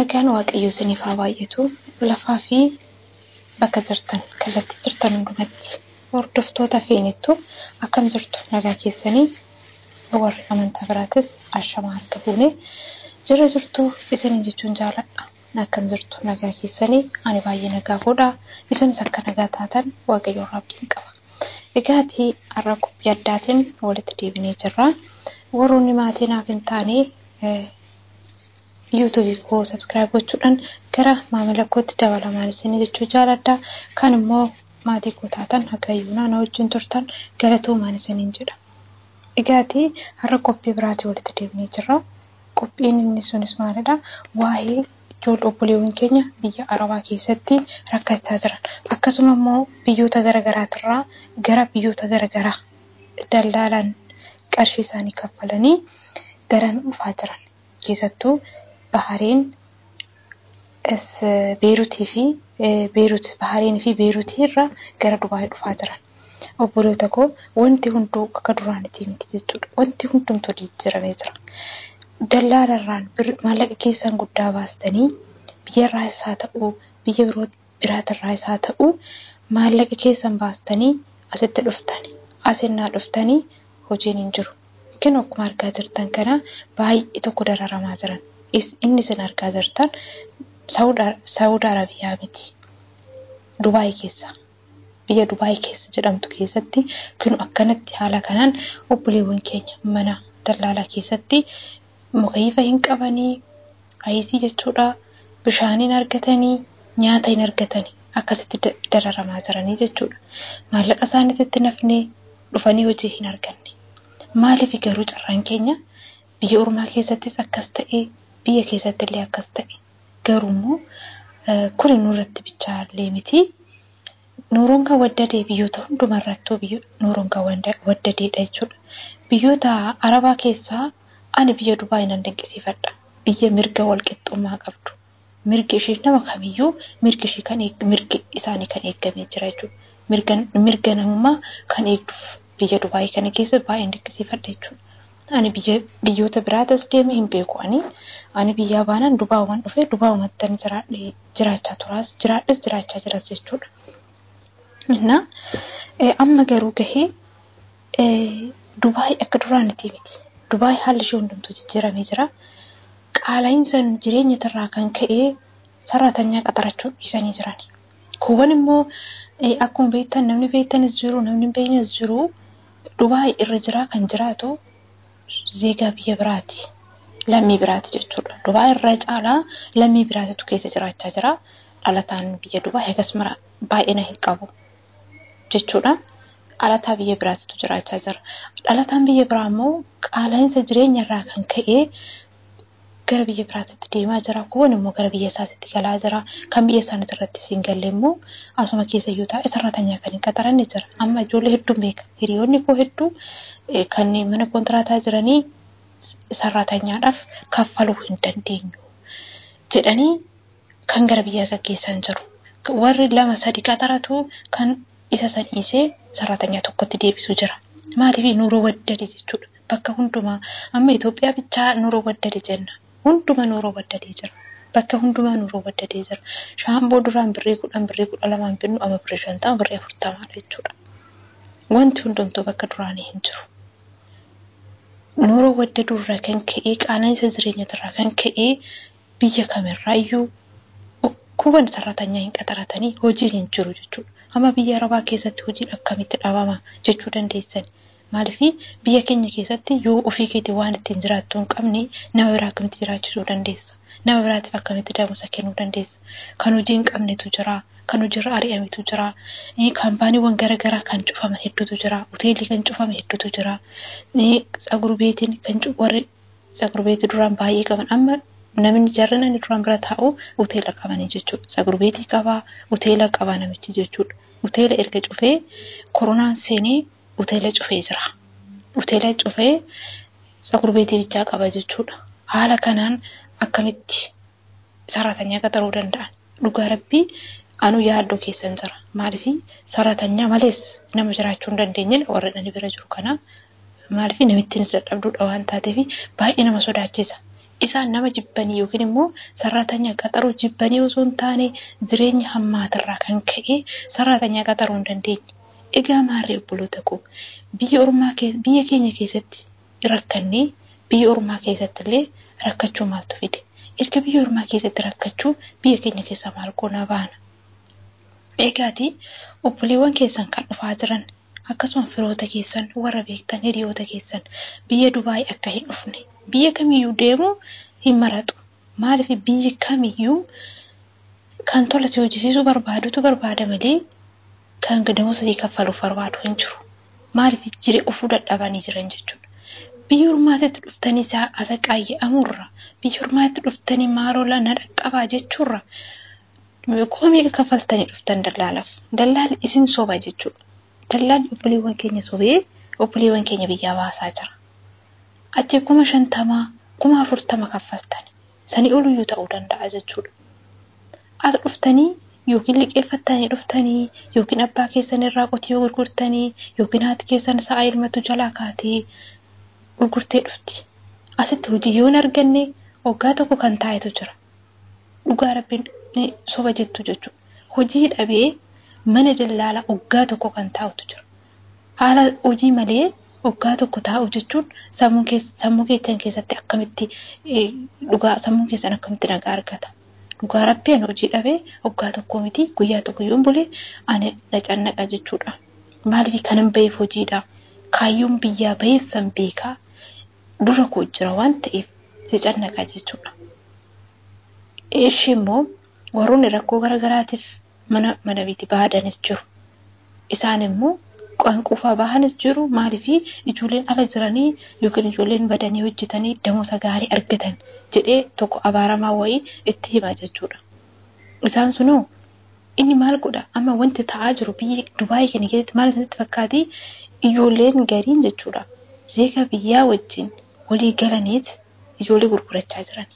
Nagaan Waaqayyoo isiniif haa baay'atu. Lafaa fi bakka jirtan kallattii jirtan hundumatti hordoftoota feenettu akkam jirtu nagaa keessanii warri amantaa biraatis ashamaa harka fuune jira jirtu isiniin jechuun jaaladha. Akkam jirtu nagaa keessanii ani baay'ee nagaa godha. Isinis akka nagaa taatan Waaqayyo irraa abdiin qaba. Egaatii har'a qophii addaatiin walitti deebinee jirra. Warroonni maatii naaf hin taane yuutuubii koo subscribe gochuudhaan gara maamila kootti dabalamaan isin jechuu jaaladha. Kan immoo maatii koo taatan hagayyuunaa na wajjin turtan galatoomaan isiniin jedha. Egaatii har'a qophii biraatiin walitti deebinee jirra. Qophiin inni sunis maalidha? Waa'ee ijoollee obboleewwan keenya biyya Arabaa keessatti rakkachaa jiran. Akkasuma immoo biyyoota garaagaraatirraa gara biyyoota garaagaraa dallaalaan qarshii isaanii kaffalanii garan dhufaa jiran. Keessattuu Bahareen, Beeruutii fi Beerut, Bahareen fi Beeruutii irraa gara Dubaayii dhufaa jiran. Obboloota koo wanti hunduu akka duraanitii miti jechuudha. Wanti hundumtuu jijjiiramee jira. Dallaalarraan maallaqa keessan guddaa baastanii biyyarraa isaa ta'uu biyya biraatirraa isaa ta'uu maallaqa keessan baastanii asitti dhuftani. Asinnaa dhuftanii hojiin hin jiru. Kun akkuma argaa jirtan kana baay'ee tokko dararamaa jiran. Inni isin argaa jirtan Saawud Arabiyaa miti. Dubaay keessa. Biyya Dubaay keessa jedhamtu keessatti kun akkanatti haala kanaan obboleewwan keenya mana dallaalaa keessatti mukayifa hin qabanii, ayisii jechuudha, bishaan hin argatanii, nyaata hin argatanii akkasitti dararamaa jiranii jechuudha. Maallaqa isaaniitti nafnee dhufanii hojii hin arganne. Maaliif garuu carraan keenya biyya ormaa keessattis akkas ta'e biyya keessatti illee akkas ta'e garuu immoo kun nurratti bichaallee miti. Nuuroon kan waddadee biyyoota hundumarrattuu nuuroon kan waddadeedha jechuudha. Biyyoota Arabaa keessaa ani biyya Dubaay nan dinqisiifadha. Biyya mirga walqixxummaa qabdu. Mirgi ishee nama kamiyyuu mirgi ishee kan mirgi isaanii kan eegamee jira jechuudha. Mirga namummaa kan eegduuf biyya Dubaay kana keessa baay'een dinqisiifadha jechuudha. Ani biyyoota biraatis deemee hin beeku ani. Ani biyyaa baanaan Dubaayumaan dhufee Dubaayumattan jiraachaa turaas jiraadhas jiraachaa jiras jechuudha. Innaa amma garuu gahee Dubaay akka duraanitii miti. Dubaay haalli ishee hundumtuu jijjiiramee jira. Qaala'iinsa jireenya irraa kan ka'e sararatanyaa qaxarachuu dhiisanii jiran. Kuuwwan immoo akkuma beektan namni beektanis jiru namni hin beeknes jiru Dubaay irra jiraa kan jiraatu zeegaa biyya biraati. Lammii biraati jechuudha. Dubaay irra caalaa lammii biraatitu keessa jiraachaa jira. Dhalataan biyya Dubaay akkasuma baay'ina hin qabu jechuudha. Dhalataa biyya biraatitu jiraachaa jira. Dhalataan biyya biraa immoo qaala'iinsa jireenya irraa kan ka'e gara biyya biraatitti deemaa jira. Kuuwwan immoo gara biyya isaatitti galaa jira. Kan biyya isaaniitti irratti siin galle immoo asuma keessa iyyuu taa'e sararatanyaa kan hin qaxaranne jira. Amma ijoollee hedduun beeka. Hiriyoonni koo hedduu kan mana kontiraataa jiranii sararatanyaadhaaf kaffaluu hin dandeenyu jedhanii kan gara biyya gaggeessan jiru. Warri 2 3 qaxaratu kan isa san dhiisee sararatanyaa tokkotti deebisu jira. Maaliif nuuroo waddade jechuudha. Bakka hundumaa amma Itoophiyaa bichaa nuuroo waddade jenna. Hunduma nuuroo waddadee jira. Bakka hundumaa nuuroo waddadee jira. Shaamboo duraan birrii 10 birrii 12 binnu amma birrii 50 birrii 40 jechuudha. Wanti hundumtuu bakka duraanii hin jiru. Nuuroo waddaduu irraa kan ka'e qaala'iinsa jireenyatirraa kan ka'e biyya kamirraayyuu kuuwwan sararatanyaa hin qaxaratanii hojiin hin jiru jechuudha. Amma biyya Arabaa keessatti hojiin akkamitti dhabama jechuu dandeessan. Maaliif biyya keenya keessatti yoo ofii keetii waan ittiin jiraattu hin qabne nama biraa akkamitti jiraachisuu dandeessa? Nama biraatiif akkamitti damusa kennuu dandeessa? Kan hojii hin qabnetu jira. Kan hojiirra ari'ametu jira. Kaampaaniiwwan garaagaraa kan cufaman hedduutu jira. Hoteelii kan cufame hedduutu jira. Tsagur beetiin kan warri tsagur beetii duraan baay'ee qaban amma namni jarri namni duraan bira taa'u hoteela qabanii jechuudha. Tsagur beetii qabaa, hoteela qabaa namichi jechuudha. Hoteela erga cufee koronaan seenee hoteela cufee jira. Hoteela cufee tsagur beetii bichaa qaba jechuudha. Haala kanaan akkamitti sararatanyaa qaxaruu danda'an? Dhugaa rabbii anu yaaddoo keessan jira. Maaliif sararatanyaa malees nama jiraachuu hin dandeenye warra dhani bira jiru kana maaliif namittiinis dadhabduudha waan taateef baay'ee nama sodaachisa. Isaan nama jibbanii yookiin immoo saraatanyaa qaxaruu jibbanii osoo hin taane jireenya hammaatarraa kan ka'e saraatanyaa qaxaruu hin dandeenye. Egaa maarree obboloota koo, biyya ormaa biyya keenya keessatti rakkannee biyya ormaa keessatti illee rakkachuu maaltu fide? Erga biyya ormaa keessatti rakkachuu biyya keenya keessaa maal goonaa baana? Egaati obboleewwan keessan kan dhufaa jiran akkasuma firoota keessan warra beektan hiriyoota keessan biyya Dubaay akka hin dhufne, biyya kamiyyuu deemu hin maratu. Maaliif biyyi kamiyyuu kan tola si hojjisiisuu barbaadutu barbaada malee kan damooza sii kaffaluuf barbaadu hin jiru. Maaliif jiree ofuu dadhabanii jiran jechuudha. Biyya ormaatti dhuftanii asaqaayya'amurra, biyya ormaatti dhuftanii maaloo na dhaqqabaa jechuurra kuma meeqa kaffaltanii dhuftan dallaalaaf. Dallaalli isin soba jechuudha. Dallaalli obboleewwan keenya sobee obboleewwan keenya biyyaa baasaa jira. Achi 50,000 40,000 kaffaltan. Sanii oliyyuu ta'uu danda'a jechuudha. As dhuftanii yookiin liqeeffattanii dhuftanii yookiin abbaa keessan irraa qotiyyoo gurgurtanii yookiin haati keessan sa'a ilmatu jalaa kaatee gurgurtee dhufti. Asitti hojii yoo hin arganne waggaa tokko kan taa'etu jira. Dhugaa rabbiin soba jettu jechuudha. Hojii dhabee mana dallaalaa waggaa tokko kan taa'utu jira. Haala hojii malee waggaa tokko taa'u jechuun sammuu keessan keessatti akkamitti dhugaa sammuun keessan akkamitti nagaa argata? Dhugaa rabbiin hojii dhabee waggaa tokko miti guyyaa tokko yoon bulee ani na cannaqa jechuudha. Maaliif kanan baheef hojiidha? Kaayyoon biyyaa baheef san beekaa dura koo jira waan ta'eef si cannaqa jechuudha. Ishee immoo warroonni rakkoo garaagaraatiif mana madabiitti baadanis jiru. Isaan immoo qanquufaa bahanis jiru. Maaliif ijoolleen ala jiranii yookiin ijoolleen badanii hojjetanii damooza gaarii argatan jedhee tokko abaaramaa wayii itti hima jechuudha. Isaan sunoo inni maal godha? Amma wanti ta'aa jiru biyya Dubaay kana keessatti maal isinitti fakkaati? Ijoolleen gariin jechuudha. Zeeka biyyaa wajjin walii galaniit ijoollee gurgurachaa jiran.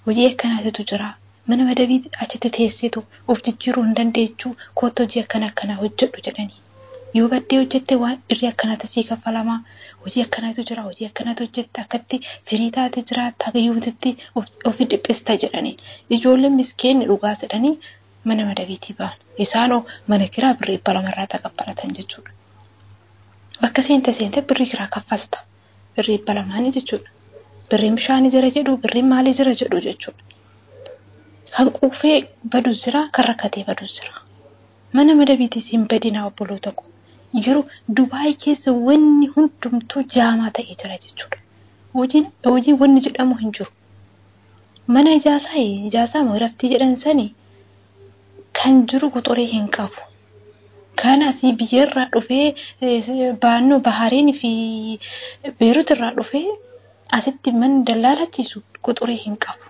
Hojii akkanaatitu jira. Mana madabii achitti teessitu of jijjiiruu hin dandeechuu kootta hojii akkana akkanaa hojjedhu jedhanii. Yoo baddee hojjette waan birrii akkanaatti sii kaffalamaa. Hojii akkanaatu jira, hojii akkanaatu hojjette akkatti firii taate jiraatta haga ofi dhiphista jedhaniin. Ijoolleen miskeenni dhugaa jedhanii mana madabiitii ba'an. Isaanoo mana kiraa birrii 200 irraa taqabbalatan jechuudha. Bakka seente seente birrii kiraa kaffalta. Birrii 200 jechuudha. Birriin bishaanii jira jedhu, birriin maalii jira jedhu jechuudha. Kan quufee badu jira, kan rakkatee badu jira. Mana madabiitiis hin badinaa obboloota koo. Yeroo Dubaay keessa wanni hundumtuu jaamaa ta'ee jira jechuudha. Hojii wanni jedhamu hin jiru. Mana ijaarsaa moo raftii jedhan sani kan jiru qoxoree hin qabu. Kan asii biyyarraa dhufee baannoo Bahareen fi Beerut irraa dhufee asitti mana dallaalachiisu qoxoree hin qabu.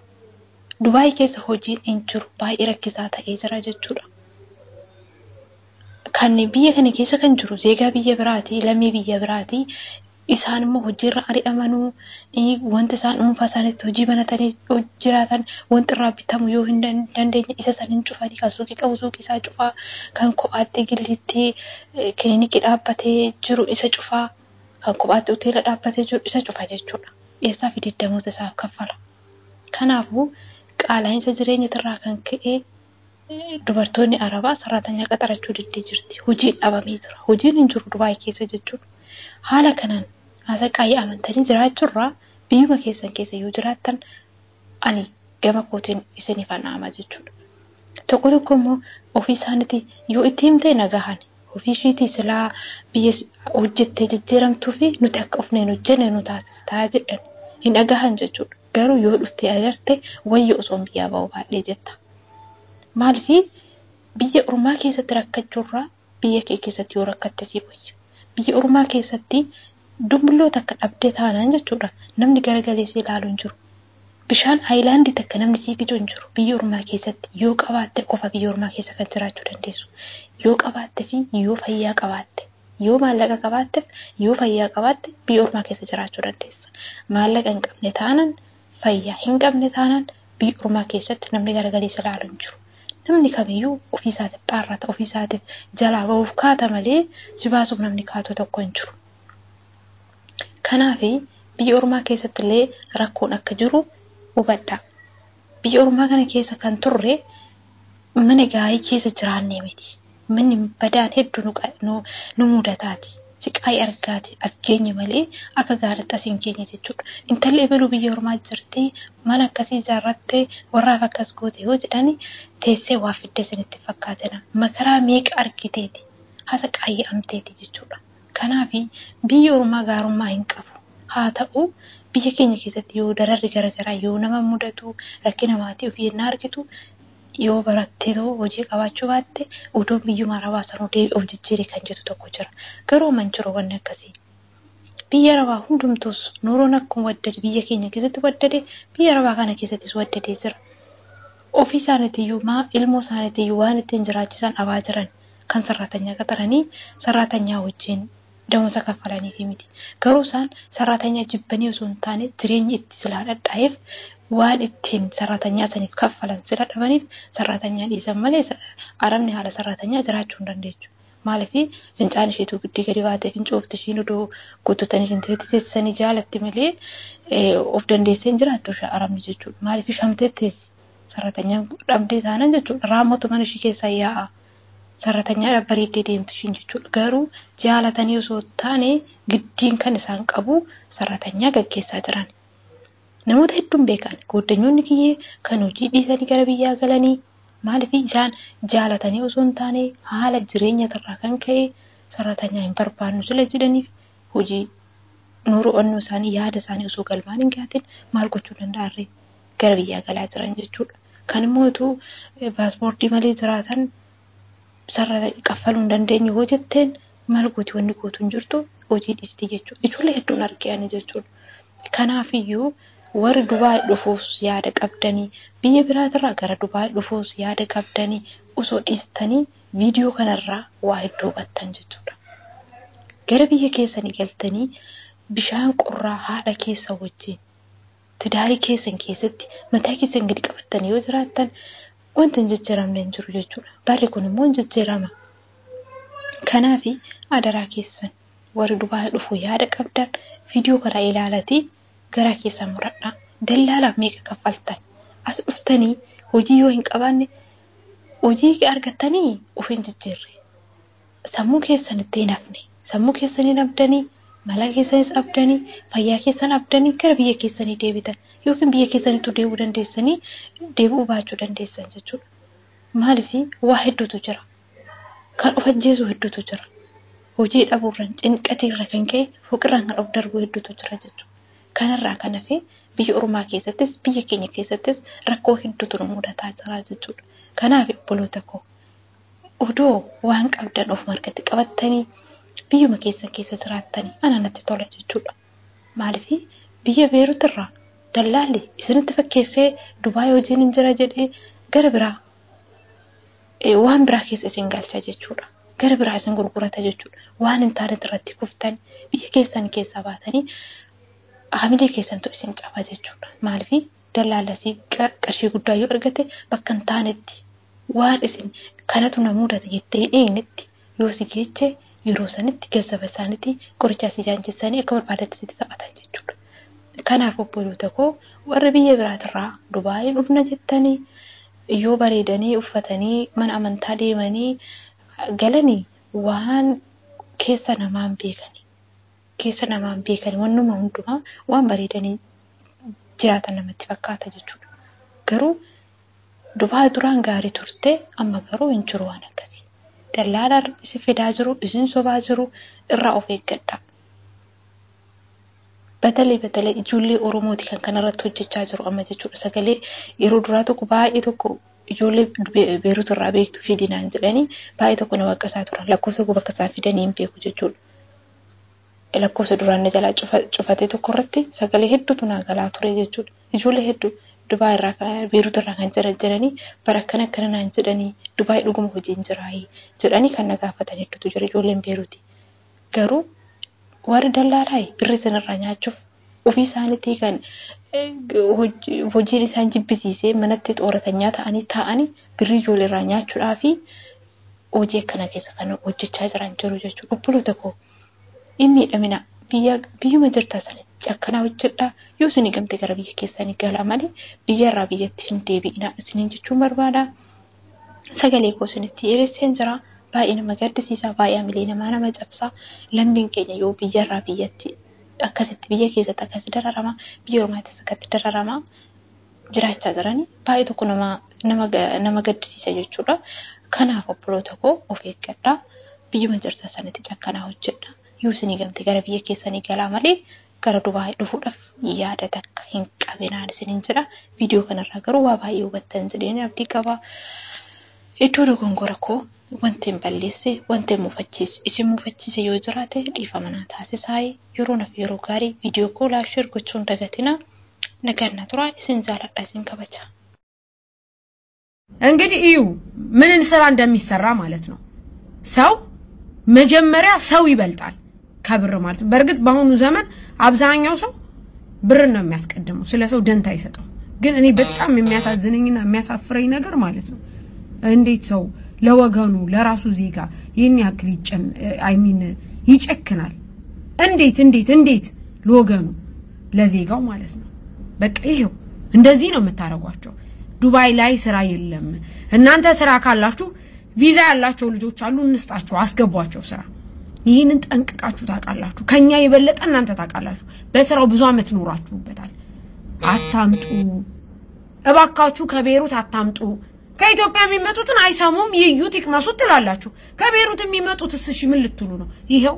Dubaay keessa hojiin hin jiru baay'ee rakkisaa ta'ee jira jechuudha. Kan biyya kana keessa kan jiru zeegaa biyya biraati, lammii biyya biraati. Isaan immoo hojiirra ari'amanuu wanti isaan dhuunfaa isaaniitti hojii banatanii jiraatan wanti irraa bitamu yoo hin dandeenye isa san hin cufanii kan suuqii qabu suuqii isaa cufaa, kan kophaatti gilliitti kilinikii dhaabbatee jiru isa cufaa, kan kophaatti hoteela dhaabbatee jiru isa cufa jechuudha. Eessaa fi damooza isaaf kaffala. Kanaafuu qaala'insa jireenyatirraa kan ka'e dubartoonni Arabaa saraatanyaa qaxarachuu diddee jirti. Hojiin dhabamee jira. Hojiin hin jiru Dubaay keessa jechuudha. Haala kanaan asaqaayii amantanii jiraachuurraa biyyuma keessan keessa yoo jiraattan ani gama kootiin isiniif anaama jechuudha. Tokko tokko immoo ofii isaaniitii yoo itti himte nagahan ofii isheetii silaa biyya hojjettee jijjiiramtuu fi nuti akka ofneen hojjenne nu taasistaa jedhan hin dhagahan jechuudha. Garuu yoo dhuftee agarte wayya osoo biyyaa ba'uu baadhee jetta. Maaliif biyya ormaa keessatti rakkachuurraa biyya kee keessatti yoo rakkatte sii wayya. Biyya ormaa keessatti dumbulloota akka dhabdee taanaan jechuudha. Namni garagalee si ilaalu hin jiru. Bishaan haayilaandii takka namni sii qicu hin jiru. Biyya ormaa keessatti yoo qabaatte qofa biyya ormaa keessa kan jiraachuu dandeessu. Yoo qabaatte fi yoo fayyaa qabaatte, yoo maallaqa qabaatteef yoo fayyaa qabaatte biyya ormaa keessa jiraachuu dandeessa. Maallaqa hin qabne taanaan, fayyaa hin qabne taanaan biyya ormaa keessatti namni garagalee si ilaalu hin jiru. Namni kamiyyuu ofii isaatiif xaarrata, ofii isaatiif jalaa bahuuf kaata malee si baasuuf namni kaatu tokko hin jiru. Kanaaf biyya ormaa keessatti illee rakkoon akka jiru Hubadhaa. Biyya ormaa kana keessa kan turre mana gaarii keessa jiraannee miti. Manni badaan hedduu nu mudataati. Siqaayii argaati as geenye malee akka gaariitti as hin geenye jechuudha. Intalli ebaluu biyya ormaa jirti mana akkasii ijaarrattee warraaf akkas goote yoo jedhani teessee waa fidde isinitti fakkaatina. Makaraa meeqa argiteeti hasa qaayya'amteeti jechuudha. Kanaafi biyyi ormaa gaarummaa hin qabu. Haa ta'u biyya keenya keessatti yoo dararri garaagaraa yoo nama mudatu rakkina maatii ofii yennaa argitu yoo barattee hojii qabaachuu baatte oduun biyyuma arabaa sanuu deebi'ee of jijjiire kan jettu tokko jira. Garuu man jiru wanni akkasii. Biyya arabaa hundumtuus nuuroon akkuma waddade biyya keenya keessatti waddade biyya arabaa kana keessattis waddadee jira. Ofii isaaniitiyyuu maa ilmoo isaaniitiyyuu waan ittiin jiraachisan dhabaa jiran kan saraatanyaa qaxaranii saraatanyaa wajjin damooza kaffalaniifi miti. Garuu isaan saraatanyaa jibbanii osoo hin taane jireenyi itti silaa dhadhaa'eef waan ittiin saraatanyaa saniif kaffalan sila dhabaniif saraatanyaa dhiisan malee arabni haala saraatanyaa jiraachuu hin dandeechu. Maaliif fincaan isheetu giddii gadi baatee fincoofti ishiin odoo guuttotanii fintiitti seessisanii jaalatti malee of dandeessee hin jiraattu arabni jechuudha. Maaliif shamtee teessi saraatanyaa dhabdee taanan jechuudha. Raammotu mana ishii keessaa yaa'a. Saraatanyaa bareeddee deemtu ishiin jechuudha. Garuu jaalatanii osoo taane giddiin kan isaan qabu saraatanyaa gaggeessaa jiran. Namoota hedduun beekan goddanyoonni kiyyee kan hojii dhiisanii gara biyyaa galanii maaliif isaan jaalatanii osoo hin taane haala jireenya irraa kan ka'e saraatanyaa hin barbaannu sila jedhaniif hojii nuuruu onnoo isaanii yaada isaanii osoo galmaan hin gaatin maal gochuu danda'arree gara biyyaa galaa jiran jechuudha. Kan immoo utuu paaspoortii malee jiraatan sarara kaffaluu hin dandeenye hoo jetteen maal gooti wanni gootu hin jirtu hojii dhiisti jechuudha. Ijoollee hedduun argee ani jechuudha. Kanaafiyyuu warri Dubaay dhufuuf yaada qabdanii biyya biraatirraa gara Dubaay dhufuuf yaada qabdanii osoo dhiistanii viidiyoo kanarraa waa hedduu hubattan jechuudha. Gara biyya keessanii galtanii bishaan qorraa haadha keessa wajjin tidaarii keessan keessatti mataa keessan gadi qabattanii yoo jiraattan wanti hin jijjiiramne hin jiru jechuudha. Barri kun immoo hin jijjiirama. Kanaafi adaraa keessan warri Dubaay dhufuu yaada qabdan viidiyoo kana ilaalatii gara keessan muradhaa. Dallaalaaf meeqa kaffaltan? As dhuftanii hojii yoo hin qabaanne hojii argattanii of hin jijjiirre. Sammuu keessan itti hin hafne. Sammuu keessan hin abdanii, mala keessanis abdanii, fayyaa keessan abdanii gara biyya keessanii deebitan yookiin biyya keessanittuu deebi'uu dandeessanii deebi'uu baachuu dandeessan jechuudha. Maaliif waa hedduutu jira. Kan of ajjeesu hedduutu jira. Hojii dhabuurraan cinqateerra kan ka'e fooqirraan kan of darbu hedduutu jira jechuudha. Kanarraa kan hafe biyya ormaa keessattis biyya keenya keessattis rakkoo hedduutu nu mudataa jira jechuudha. Kanaaf obboloota koo odoo waan qabdan of margatti qabattanii biyyuma keessan keessa jiraattanii ana natti tola jechuudha. Maaliif biyya Beerut irraa dallaalli isinitti fakkeessee Dubaay hojiin hin jira jedhee gara biraa waan biraa keessa isin galcha jechuudha. Gara biraa isin gurgurata jechuudha. Waan hin taane irratti kuftan biyya keessan keessaa baatanii hamilee keessantu isin caba jechuudha. Maaliif dallaalasii qarshii guddaa yoo argate bakka hin taanetti waan isin kanatu na mudata jettee hin eegnetti yoo si geeche yeroo sanitti gazzaba isaaniitti qoricha si jaanjessanii akka barbaadatti sitti taphatan jechuudha. Kanaaf obboloota koo warri biyya biraatirraa Dubaayii dhufna jettanii yoo bareedanii uffatanii mana amantaa deemanii galanii waan keessa namaan beekani. Keessa namaan beekani wannuma hundumaa waan bareedanii jiraatan namatti fakkaata jechuudha. Garuu Dubaay duraan gaarii turte amma garuu hin jiru waan akkasii. Dallaalaa isin fidaa jiru, isin sobaa jiru irraa of eeggadha. Batalee batalee ijoollee Oromooti kan kanarratti hojjechaa jiru amma jechuudha. Sagalee yeroo duraa tokko baay'ee tokko ijoollee Beerut irraa beektu fidinaan jedhanii baay'ee tokko na waqqasaa turan. Lakkoofsa koo bakka isaan fidanii hin beeku jechuudha. Lakkoofsa duraan na jalaa cufate tokko irratti sagalee hedduutu naa galaa ture jechuudha. Ijoollee hedduu Dubaay irraa Beerut irraa kan jiran jedhanii bara akkana akkana naan jedhanii Dubaay dhuguma hojiin jiraayii jedhanii kan na gaafatan hedduutu jira ijoolleen Beeruti. Garuu warri dallaalaa birri sanarraa nyaachuuf ofii isaaniitii kan hojiin isaan jibbisiisee manatti xooratanyaa ta'anii taa'anii birrii ijoollee irraa nyaachuudhaa fi hojii akkana keessa kan hojjechaa jiran jiru jechuudha. Obboloota koo hin miidhamina. Biyyuma jirtan sanatti akkanaa hojjedhaa. Yoo isin gamte gara biyya keessanii galaa malee biyyarraa biyyatti hin deebi'inaa isiniin jechuun barbaada. Sagalee koo isinitti dhiyeesseen jira. Baay'ee nama gaddisiisa, baay'ee amilee namaa nama cabsa. Lammiin keenya yoo biyyarraa biyyatti akkasitti biyya keessatti akkas dararama, biyya ormaattis akkatti dararama jiraachaa jiranii baay'ee tokko nama gaddisiisa jechuudha. Kanaaf obboloota koo of eeggadhaa. Biyyuma jirtan sanatti cakkanaa hojjedhaa. Yoo isinii gamte gara biyya keessanii galaa malee gara Dubaay dhufuudhaaf yaada takka hin qabinaan isiniin jedha. Viidiyoo kanarraa garuu waa baay'ee hubattan jedheen abdii qaba. Iddoo dogongora koo wanti hin balleesse, wanti hin mufachiise, isin mufachiise yoo jiraate dhiifama naa taasisaa. Yeroo naaf yeroo gaarii viidiyoo koo laayik sheer gochuun dagatina. Nagaan na turaa, isin jaaladha, isin kabaja. እንግዲህ እዩ ምን ስራ እንደሚሰራ ማለት ነው። ሰው መጀመሪያ ሰው ይበልጣል ከብር ማለት ነው። በእርግጥ በአሁኑ ዘመን አብዛኛው ሰው ብርን ነው የሚያስቀድመው፣ ስለ ሰው ደንታ አይሰጠው። ግን እኔ በጣም የሚያሳዝነኝና የሚያሳፍረኝ ነገር ማለት ነው እንዴት ሰው ለወገኑ ለራሱ ዜጋ ይህን ያክል ይጨን አይ ሚን ይጨክናል? እንዴት እንዴት እንዴት ለወገኑ ለዜጋው ማለት ነው። በቃ ይሄው እንደዚህ ነው የምታደርጓቸው። ዱባይ ላይ ስራ የለም። እናንተ ስራ ካላችሁ ቪዛ ያላቸው ልጆች አሉ፣ እንስጣቸው፣ አስገቧቸው ስራ። ይህንን ጠንቅቃችሁ ታውቃላችሁ። ከኛ የበለጠ እናንተ ታውቃላችሁ። በስራው ብዙ አመት ኖራችሁበታል። አታምጡ እባካችሁ፣ ከቤሩት አታምጡ። ከኢትዮጵያ የሚመጡትን አይሰሙም፣ ይዩት ይቅመሱት ትላላችሁ። ከቤሩት የሚመጡትስ እሺ ምን ልትሉ ነው? ይሄው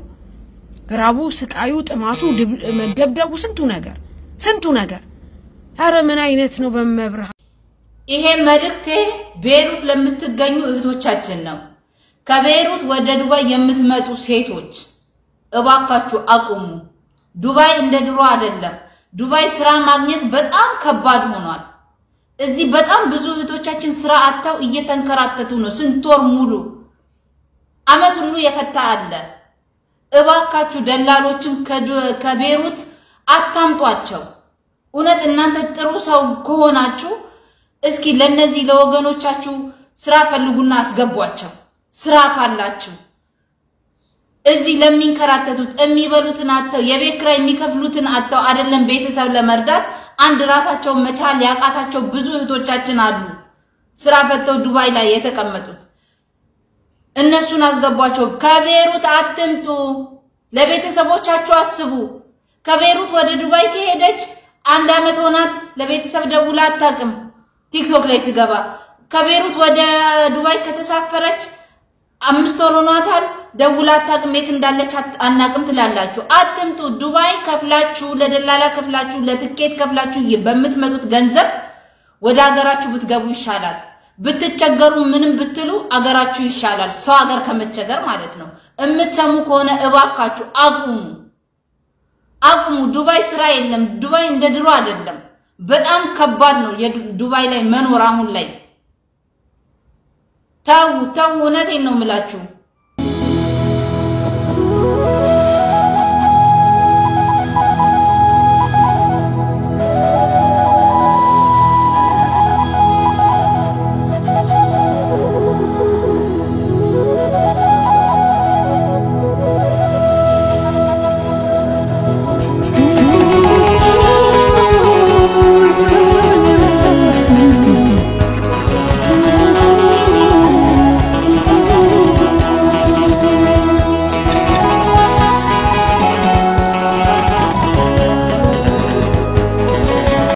ራቡ፣ ስቃዩ፣ ጥማቱ፣ መደብደቡ፣ ስንቱ ነገር ስንቱ ነገር። አረ ምን አይነት ነው በመብርሃን። ይሄ መልእክቴ ቤሩት ለምትገኙ እህቶቻችን ነው። ከቤሩት ወደ ዱባይ የምትመጡ ሴቶች እባካችሁ አቁሙ። ዱባይ እንደ ድሮ አይደለም። ዱባይ ስራ ማግኘት በጣም ከባድ ሆኗል። እዚህ በጣም ብዙ እህቶቻችን ስራ አጥተው እየተንከራተቱ ነው። ስንት ወር ሙሉ አመት ሁሉ የፈታ አለ። እባካችሁ ደላሎችም ከቤሩት አታምጧቸው። እውነት እናንተ ጥሩ ሰው ከሆናችሁ እስኪ ለነዚህ ለወገኖቻችሁ ስራ ፈልጉና አስገቧቸው። ስራ ካላችሁ እዚህ ለሚንከራተቱት የሚበሉትን አጥተው የቤት ኪራይ የሚከፍሉትን አጥተው አይደለም ቤተሰብ ለመርዳት አንድ ራሳቸውን መቻል ያቃታቸው ብዙ እህቶቻችን አሉ። ስራ ፈተው ዱባይ ላይ የተቀመጡት እነሱን አስገቧቸው። ከቤሩት አትምጡ። ለቤተሰቦቻችሁ አስቡ። ከቤሩት ወደ ዱባይ ከሄደች አንድ አመት ሆናት። ለቤተሰብ ደውላ አታውቅም። ቲክቶክ ላይ ስገባ ከቤሩት ወደ ዱባይ ከተሳፈረች 5 ወር ሆኗታል። ደውላ አታውቅም፣ የት እንዳለች አናውቅም ትላላችሁ። አትምጡ። ዱባይ ከፍላችሁ ለደላላ ከፍላችሁ ለትኬት ከፍላችሁ በምትመጡት ገንዘብ ወደ ሀገራችሁ ብትገቡ ይሻላል። ብትቸገሩ ምንም ብትሉ አገራችሁ ይሻላል፣ ሰው ሀገር ከመቸገር ማለት ነው። እምትሰሙ ከሆነ እባካችሁ አቁሙ፣ አቁሙ። ዱባይ ስራ የለም። ዱባይ እንደ ድሮ አይደለም። በጣም ከባድ ነው የዱባይ ላይ መኖር አሁን ላይ። ተው ተው፣ እውነቴን ነው የምላችሁ።